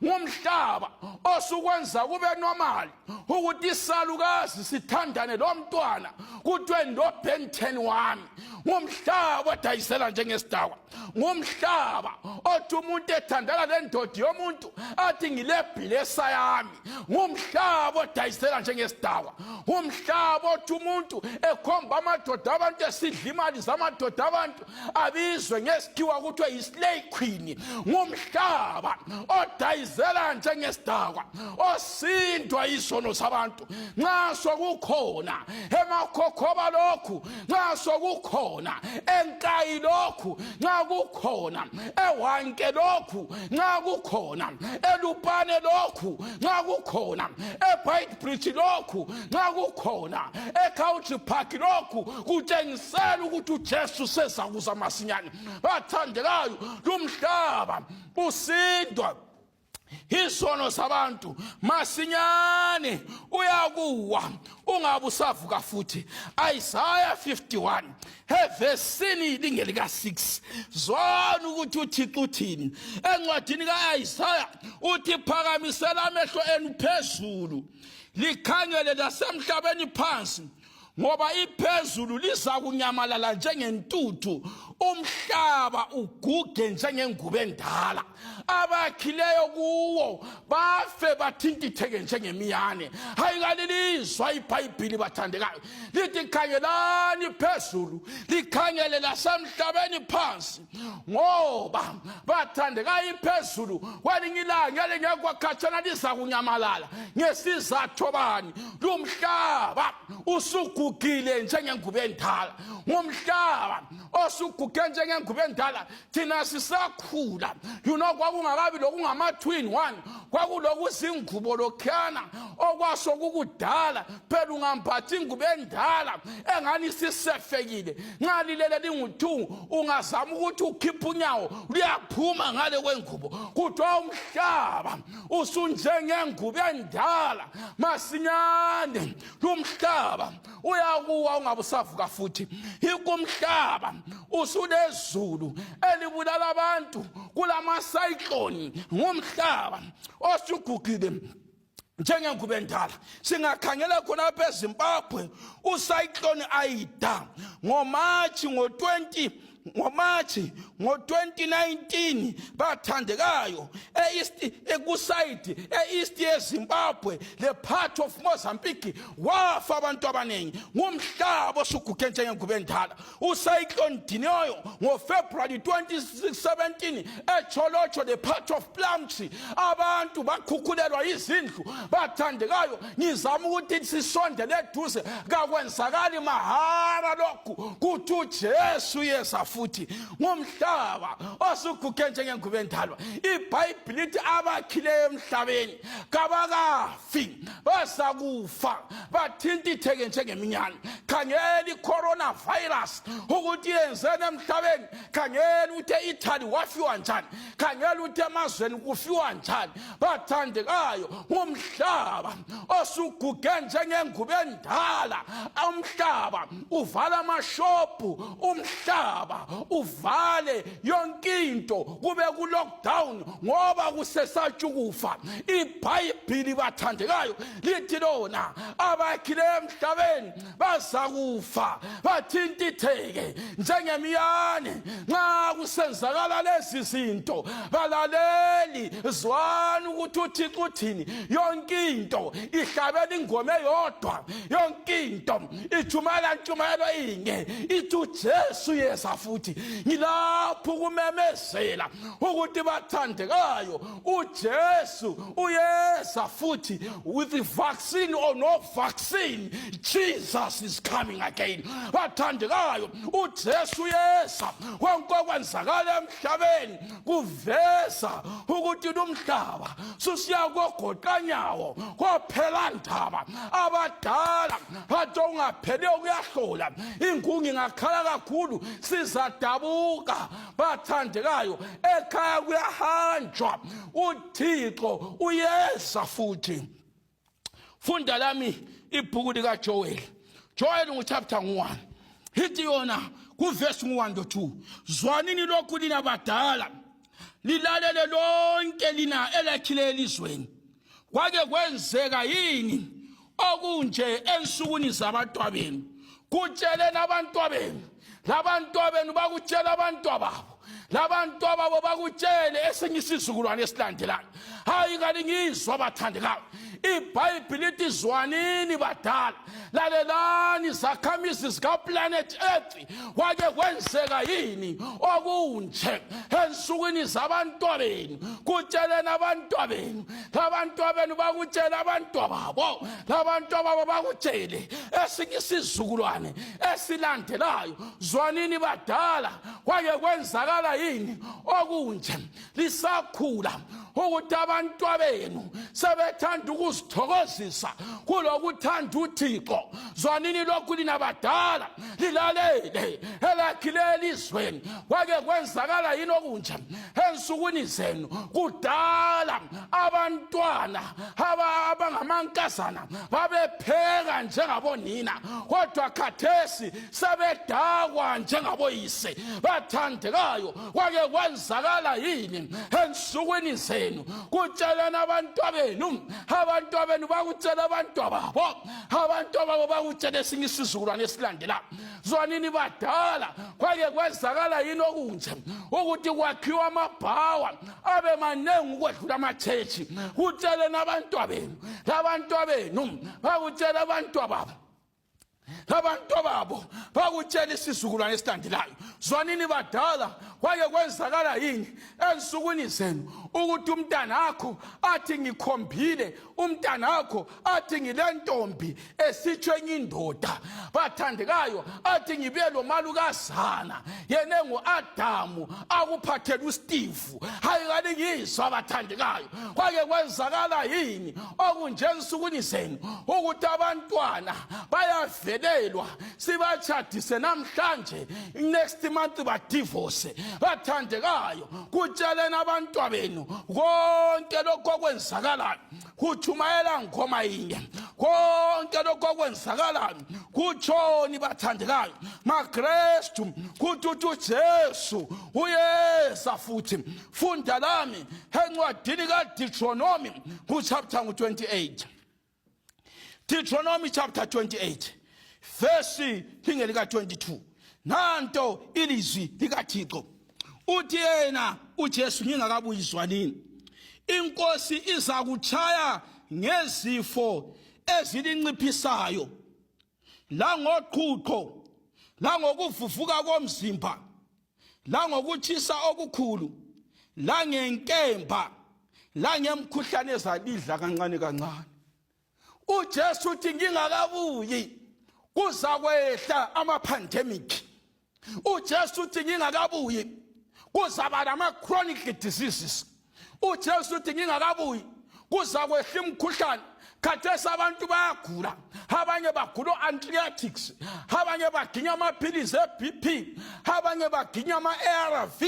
ngumhlaba osukwenza kube normal ukuthi isalukazi sithandane lo mntwana kuthiwe ndo Ben 10 wami. Ngumhlaba odayisela njengesidakwa, ngumhlaba othi umuntu ethandana lendoda yomuntu athi ngile blessa yami, ngumhlaba odayisela njengesidakwa, ngumhlaba othi umuntu ekhomba amadoda abantu esidla imali zamadoda abantu abizwe ngesikhiwa kuthiwe yi-slay queen, ngumhlaba odayisela njengesidakwa osindwa izono zabantu. Nxa sokukhona emakhokhoba lokhu, nxa sokukhona enkayi lokhu, nxa kukhona ewanke lokhu, nxa kukhona elupane lokhu, nxa kukhona eBaitbridge lokhu, nxa kukhona eCountry Park lokhu, kutshengisela ukuthi uJesu sezakuza masinyane. Bathandekayo, lumhlaba usindwa isono sabantu masinyane, uyakuwa ungabe usavuka futhi. Isaiah 51 evesini lingelika 6, zwana ukuthi uThixo uthini encwadini kaIsaiah. Uthi phakamisela amehlo enu phezulu likhangele lasemhlabeni phansi, ngoba iphezulu liza kunyamalala njengentuthu, umhlaba uguge njengengubo endala, abakhileyo kuwo bafe bathintitheke njengemiyane. Hayikalilizwa iBhayibhili bathandekayo, lithi khangelani phezulu likhangele lasemhlabeni phansi, ngoba bathandekayo iphezulu kwelinye ilanga elingekho khatshana liza kunyamalala. Ngesizathu bani? Lumhlaba usugugile njengengubo endala, ngumhlaba osuguge njengengubo endala. Thina sisakhula, kwakungakabi lokungama-twin one, kwakulokuzingubo lokhana okwaso kukudala. Phela ungambathi ingubo endala engani sisefekile, nxa lilele lingu-2 ungazama ukuthi ukhiphe unyawo luyaphuma ngale kwengubo. Kuthiwa umhlaba usunjengengubo endala masinyane. Lumhlaba uyakuwa ungabe usavuka futhi. Ikumhlaba usulezulu elibulala abantu kulama-cyclone, ngumhlaba osugugile njengengubo endala. Singakhangela khona lapha eZimbabwe ucyclone Aida ngoMachi ngo-2019 bathandekayo east yeZimbabwe le part of Mozambique wafa abantu abaningi. Ngumhlaba osuguge njengengubo endala. Ucyclone Dineo ngoFebruary 2017 eCholocho the part of Plumtree abantu bakhukhulelwa izindlu. Bathandekayo, ngizama ukuthi sisondele eduze, kakwenzakali mahara lokhu kuthi uJesu yeza futhi. Ngumhlaba osuguge njengengubo endala. iBhayibhili lithi abakhileyo emhlabeni kabakafi, bazakufa bathintitheke njengeminyane. Khangela i-coronavirus ukuthi yenzeni emhlabeni. Khangela ukuthi e-Italy wafiwa njani, khangela ukuthi emazweni kufiwa njani. Bathandekayo, ngumhlaba osuguge njengengubo endala. Umhlaba uvala amashophu, umhlaba uvale yonke into, kube ku-lockdown ngoba kusesatshukufa. iBhayibhili bathandekayo lithi lona abakhileyo emhlabeni bazakufa bathintitheke njengemiyane. Nxa kusenzakala lezi zinto, balaleli, zwana ukuthi uThixo uthini. Yonke into ihlabela ingoma eyodwa, yonke into ijumayela ntshumayelo inye, ithi uJesu yeza futhi. Ngilapho kumemezela ukuthi bathandekayo, uJesu uyeza futhi. With the vaccine or no vaccine, Jesus is coming again. Bathandekayo, uJesu uyeza. Konke okwenzakala emhlabeni kuveza ukuthi lumhlaba susiya kogoqanyawo kophela ndaba. Abadala bathi ungaphele ukuyahlola, ingungu ingakhala kakhulu sizadabuka. Bathandekayo, ekhaya kuyahanjwa, uThixo uyeza futhi. Funda lami ibhuku likaJoel. Joel ngchapter 1. Hithi yona kuverse 1 to 2. Zwanini lokhu lina badala, lilalele lonke lina elakhile elizweni. Kwake kwenzeka yini okunje ensukwini zabantwabenu? Kutsheleni abantwabenu, labantwabenu bakutshela abantwababo, labantwababo bakutshele esinye isizukulwane esilandelayo. Hayi kalingizwa bathandekayo, iBhayibhili lithi zwanini badala, lalelani zakhamizi zikaplanet Earth. Kwake kwenzeka yini okunje ensukwini zabantwabenu? Kutsheleni abantwabenu, labantwabenu bakutshela abantwababo, labantwababo bakutshele esinye isizukulwane esilandelayo. Zwanini badala, kwake kwenzakala yini okunje lisakhula ukuthi abantwabenu sebethanda ukuzithokozisa kulokuthanda uThixo? Zwanini lokhu lina badala, lilalele elakhile elizweni. Kwake kwenzakala yini okunje ensukwini zenu? Kudala abantwana abangamankazana babepheka njengabonina, kodwa khathesi sebedakwa njengaboyise. Bathandekayo, kwake kwenzakala yini ensukwini zenu? Kutsheleni abantwabenu, abantwabenu bakutshela abantwababo, abantwababo bakutshela esinye isizukulwane esilandelayo. Zwanini badala, kwake kwenzakala yini okunje ukuthi kwakhiwa amabhawa abe manengi ukwedlula amachechi? Kutsheleni abantwabenu, labantwabenu bakutshela abantwababo, abantwababo bakutshela isizukulwane esilandelayo. Zwanini badala, kwake kwenzakala yini ensukwini zenu ukuthi umntanakho athi ngikhombile, umntanakho athi ngilentombi esitshwe indoda? Bathandekayo, athi ngibuye lo malukazana yena engu-Adamu akuphathela uSteve. Hayi kalingizwa bathandekayo, kwake kwenzakala yini okunje ensukwini zenu ukuthi abantwana bayavelelwa sibatshadise namhlanje, next month badivorce? Bathandekayo, kutsheleni abantwabenu konke lokho okwenzakalayo. Kutshumayela ngoma yinye konke lokho okwenzakalayo. Kutshoni bathandekayo? MaKristu kuthi uJesu uyeza futhi. Funda lami encwadini kaDeuteronomy kuchapter 28. Deuteronomy chapter 28 verse lika 22. Nanto ilizwi likaThixo. Uthi yena uJesu ngingakabuyi zwanini, inkosi iza kuchaya ngezifo ezilinciphisayo, la ngoqhuqho, la ngokuvuvuka komzimba, la ngokutshisa okukhulu, la ngenkemba, la ngemkhuhlane ezalidla kancane kancane. uJesu uthi ngingakabuyi kuzakwehla ama-pandemic. uJesu uthi ngingakabuyi kuzaba nama-chronic diseases. uJesu uthi ngingakabuyi kuzakwehla imikhuhlane. Khathesi abantu bayagula, abanye bagula o-antibiotics, abanye baginya amaphilisi e-BP, abanye baginya ama-ARV,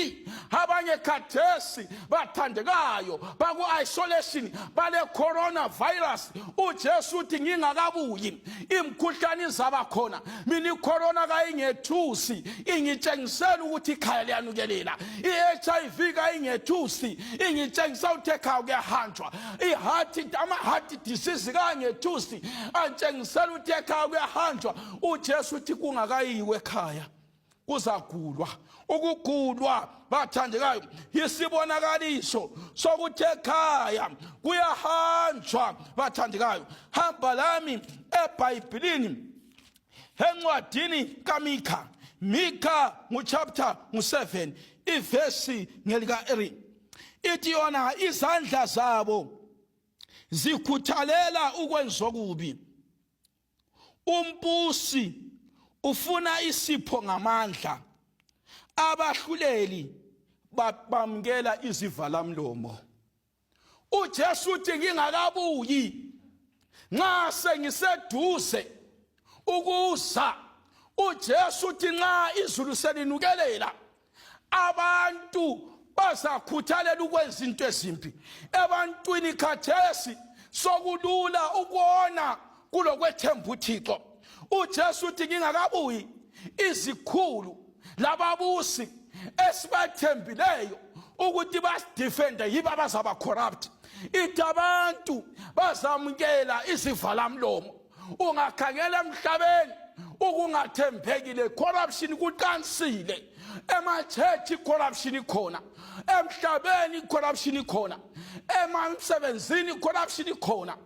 abanye khathesi bathandekayo baku-isolation bale coronavirus. uJesu uthi ngingakabuyi imikhuhlane izaba khona. Mina icorona kayingethusi, ingitshengisela ukuthi ikhaya liyanukelela. I-HIV kayingethusi, ingitshengisela ukuthi ekhaya kuyahanjwa. Ama-heart disease kangethusi, antshengisela ukuthi ekhaya kuyahanjwa. uJesu uthi kungakayiwe ekhaya kuzagulwa. Ukugulwa bathandekayo yisibonakaliso sokuthi ekhaya kuyahanjwa. Bathandekayo, hamba lami eBhayibhilini encwadini kaMikha. Mikha chapter 7 iverse ngelika 3. Ithi yona izandla zabo zikhuthalela ukwenza okubi, umbusi ufuna isipho ngamandla, abahluleli bamkela izivalamlomo. uJesu uthi ngingakabuyi nxa sengiseduze ukuza. uJesu uthi nxa izulu selinukelela abantu bazakhuthalela ukwenza into ezimbi. Ebantwini khathesi sokulula ukubona kulokwethemba uThixo. uJesu uthi ngingakabuyi izikhulu lababusi esibathembileyo ukuthi basidefende yibo abazaba corrupt. Ithi abantu bazamukela isivalamlomo. Ungakhangela emhlabeni ukungathembekile, corruption kuqansile. Ema-church corruption ikhona, emhlabeni corruption ikhona, emsebenzini corruption ikhona,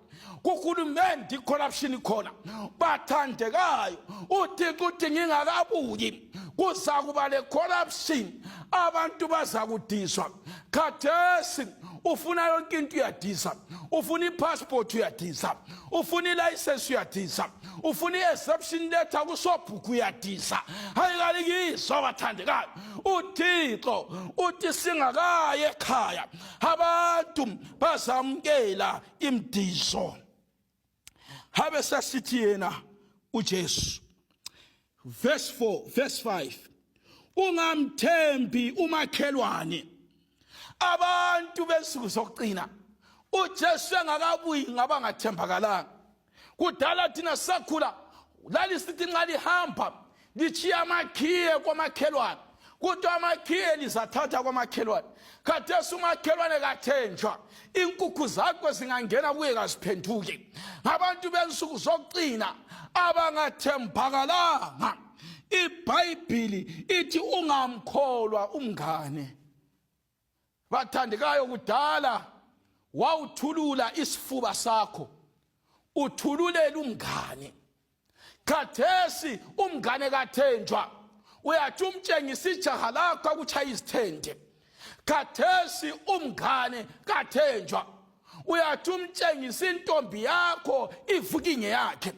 kuhulumende corruption ikhona. Bathandekayo, uThixo uthi ngingakabuyi kuzakuba le corruption, abantu bazakudiswa. Khathesi ufuna yonke into uyadisa, ufuna ipassport uyadisa, ufuna ilicense uyadisa, ufuna i-exception letter kusobhuku uyadisa. Ayikalikiso bathandekayo, uThixo uthi singakaye ekhaya abantu bazamukela imdiso. Habe sasithi yena uJesu, verse 4 verse 5, ungamthembi umakhelwane. Abantu bensuku zokuqina uJesu engakabuyi ngabangathembakalanga. Kudala thina sakhula lalisithi nxa lihamba lichiya amakhiye kwamakhelwane, kodwa amakhiye lizathatha kwamakhelwane. Khathesi umakhelwane kathenjwa, inkukhu zakho zingangena kuye kaziphenduke. Abantu bensuku zokuqina abangathembakalanga, iBhayibhili ithi ungamkholwa umngane. Bathandekayo, kudala wawuthulula isifuba sakho, uthululela umngane. Khathesi umngane kathenjwa, uyathi umtshengisa ijaha lakho akuchaya izithende. Khathesi umngane kathenjwa, uyathi umtshengisa intombi yakho ivukinge yakhe.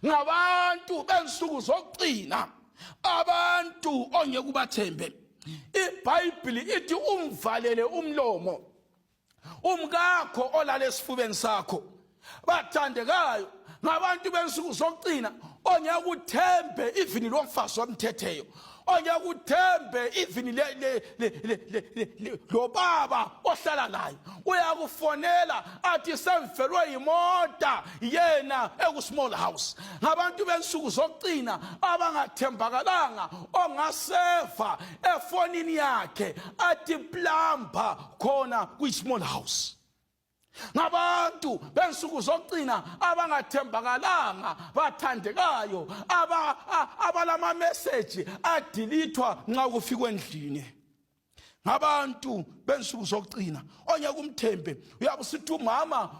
Ngabantu bensuku zokuqina, abantu ongeke ubathembe. iBhayibhili ithi umvalele umlomo umkakho olale esifubeni sakho. Bathandekayo, ngabantu bensuku zokuqina ongeke uthembe ivini lomfazi wamthetheyo, ongeke uthembe ivini lo baba ohlala layo. Uyakufonela athi semvelwe yimota yena eku-small house. Ngabantu bensuku zokuqina abangathembakalanga ongaseva efonini yakhe athi plumber khona kwi-small house. Ngabantu bensuku zokuqina abangathembakalanga bathandekayo abalama message adilithwa nxa kufika endlini. Ngabantu bensuku zokuqina ongeke umthembe, uyabusithi umama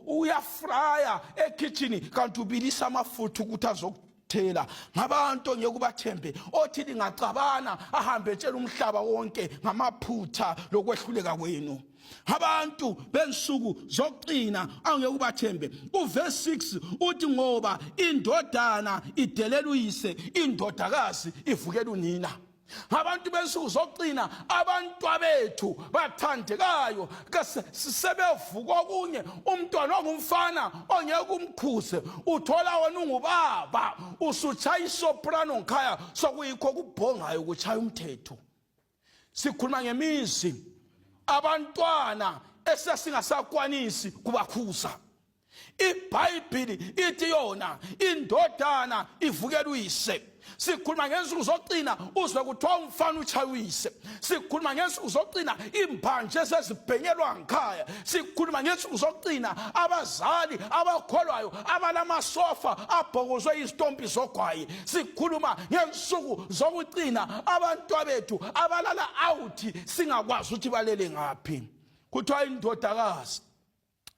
uyafraya ekitchen kanti ubilisa amafutha ukuthi azokuthela. Ngabantu ongeke ubathembe, othi lingacabana ahambe tshela umhlaba wonke ngamaphutha lokwehluleka kwenu. Abantu bensuku zokuqina angeke ubathembe. Uverse 6 uthi ngoba indodana idelela uyise, indodakazi ivukela unina. Abantu bensuku zokuqina abantwabethu bathandekayo sisebevuka okunye, umntwana ongumfana ongeke umkhuze, uthola wena ungubaba usuchaya isoprano ngikhaya sokuyikho kubhongayo kuchaya umthetho. Sikhuluma ngemizi abantwana esesingasakwanisi kubakhuza. iBhayibhili ithi yona indodana ivukela uyise. Sikhuluma ngensuku zokuqina uzwe kuthiwa umfana uchaya uyise. Sikhuluma ngensuku zokuqina imbanje sezibhenyelwa ngikhaya. Sikhuluma ngensuku zokuqina abazali abakholwayo abalamasofa abhokozwe izitompi zogwayi. Sikhuluma ngensuku zokuqina abantwabethu abalala out singakwazi ukuthi balele ngaphi. Kuthiwa indodakazi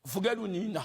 vukela unina.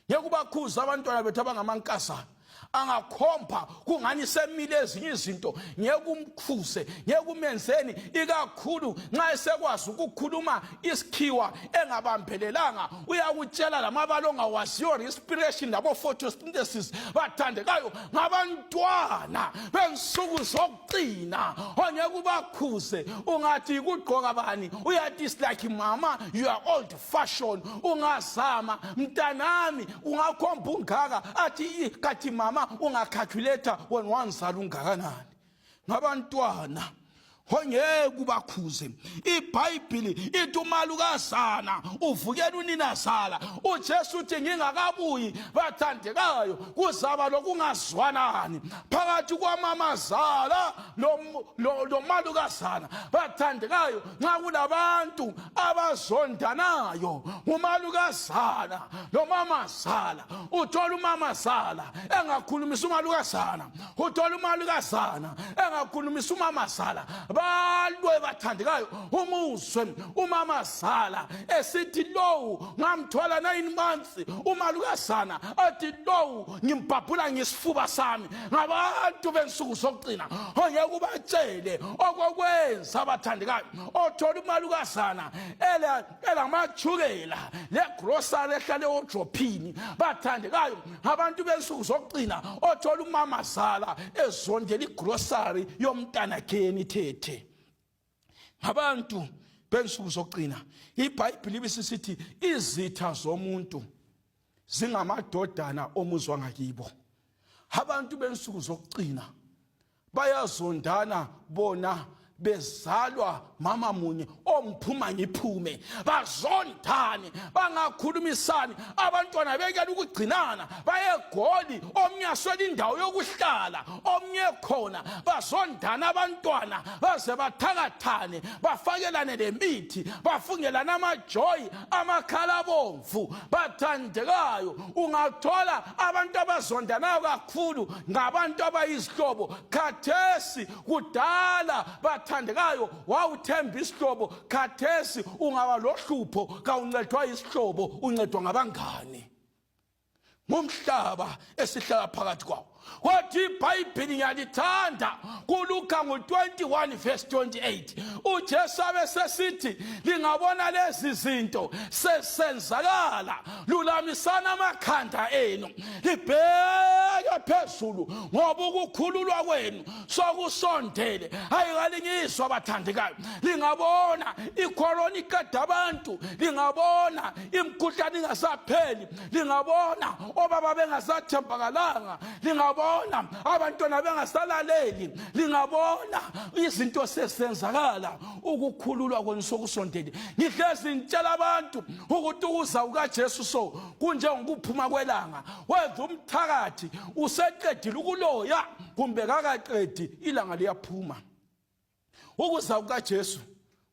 Ngeke ubakhuza abantwana bethu abangamankazana angakhompa kungani semile ezinye izinto, ngeke umkhuze, ngeke umenzeni, ikakhulu nxa esekwazi ukukhuluma isikhiwa engabambelelanga. Uyakutshela lamabala ongawaziyo respiration labo photosynthesis. Bathandekayo, ngabantwana bensuku zokuqina ongeke ubakhuze. Ungathi kugqoka bani, uyathi is like mama you are old fashioned. Ungazama mntanami, ungakhomba ungaka athi kathi mama ungacalculator when wanzala ungakanani. Ngabantwana ongeke ubakhuze. iBhayibhili ithi umalukazana uvukela uninazala. uJesu uthi ngingakabuyi bathandekayo kuzaba lokungazwanani phakathi kwamamazala lomalukazana. bathandekayo, nxa kulabantu abazondanayo umalukazana lomamazala, uthola umamazala engakhulumisa umalukazana, uthola umalukazana engakhulumisa umamazala, balwe bathandekayo. umuzwe umamazala esithi lowu ngamthwala 9 months, umalukazana athi lowu ngimbhabhula ngesifuba sami. ngabantu bensuku zokucina ongeke ubatshele okokwenza bathandekayo. othola umalukazana elamajukela legrosari ehlale odrophini. bathandekayo, abantu bensuku zokucina othola umamazala ezondela igrosari yomntanakhe yenithethe. abantu bensuku zokucina iBhayibhili ibisithi izitha zomuntu zingamadodana omuzwa ngakibo. abantu bensuku zokucina bayazondana bona bezalwa mama munye omphuma ngiphume. bazondane bangakhulumisani. abantwana bekela ukugcinana bayegoli, omnye aswela indawo yokuhlala, omnye khona. bazondana abantwana baze bathakathane, bafakelane lemithi, bafungelane amajoyi, amakhala bomvu. bathandekayo, ungathola abantu abazondanayo kakhulu ngabantu abayizihlobo. khathesi kudala bathandekayo wawuthemba isihlobo, khathesi ungaba lohlupho kawuncedwa isihlobo, uncedwa ngabangane. ngumhlaba esihlala phakathi kwawo. wathi iBhayibhili ngiyalithanda kuLuka 21 verse 28. uJesu abesesithi lingabona lezi zinto sesenzakala, lulamisana amakhanda enu, libheke phezulu ngoba ukukhululwa kwenu sokusondele. ayikalingiswa bathandekayo, lingabona icorona iqeda abantu, lingabona imikhuhlane ingasapheli, lingabona obaba bengasathembakalanga, lingabona abantwana bengasalaleli, lingabona izinto sesenzakala, ukukhululwa kwenu sokusondele. ngihlezi ngitshela abantu ukuthi ukuza kukaJesu so kunjengokuphuma kwelanga. wenza umthakathi useqedile ukuloya kumbe kakaqedi, ilanga liyaphuma. ukuza kukaJesu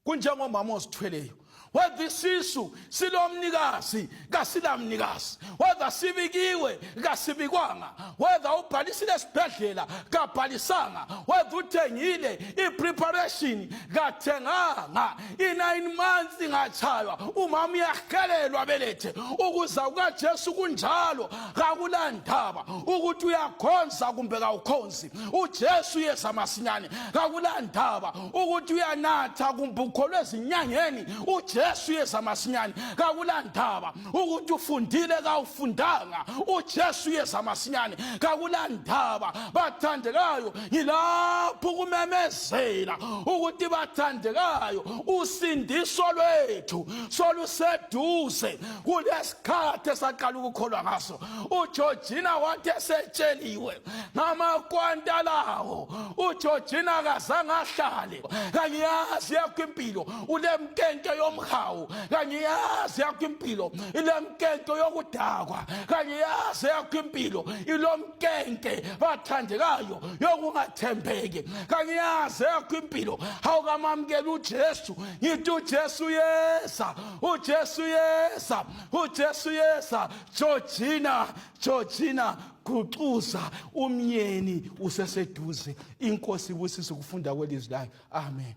kunjengomama ozithweleyo. whether isisu silomnikazi kasilamnikazi, whether sibikiwe kasibikwanga, whether ubhalisile esibhedlela kabhalisanga, whether uthengile ipreparation kathenganga, 9 months ingatshaywa umama uyahelelwa belethe. ukuza kukaJesu kunjalo, kakulandaba ukuthi uyakhonza kumbe kawukhonzi. uJesu yeza masinyane, kakulandaba ukuthi uyanatha kumbe ukholwe ezinyangeni. uJesu yeza masinyane, kakulandaba ukuthi ufundile kawufundanga. uJesu yeza masinyane, kakulandaba. bathandekayo, ngilapho kumemezela ukuthi bathandekayo, usindiso lwethu soluseduze kulesikhathi esaqala ukukholwa ngaso. uJorgina wathi esetsheliwe ngamakwanta lawo, uJorgina kazange ahlale. kangiyazi yakho impilo ulemkenke yomhawu, kangiyazi yakho impilo ilemkenke yokudakwa, kangiyazi yakho impilo ilomkenke bathandekayo yokungathembeki, kangiyazi yakho impilo awukamamukela uJesu. ngithi uJesu yesa, uJesu yesa, uJesu yesa. Georgina gucuza, umyeni useseduze. inkosi ibusise ukufunda kwelizwi layo. Amen.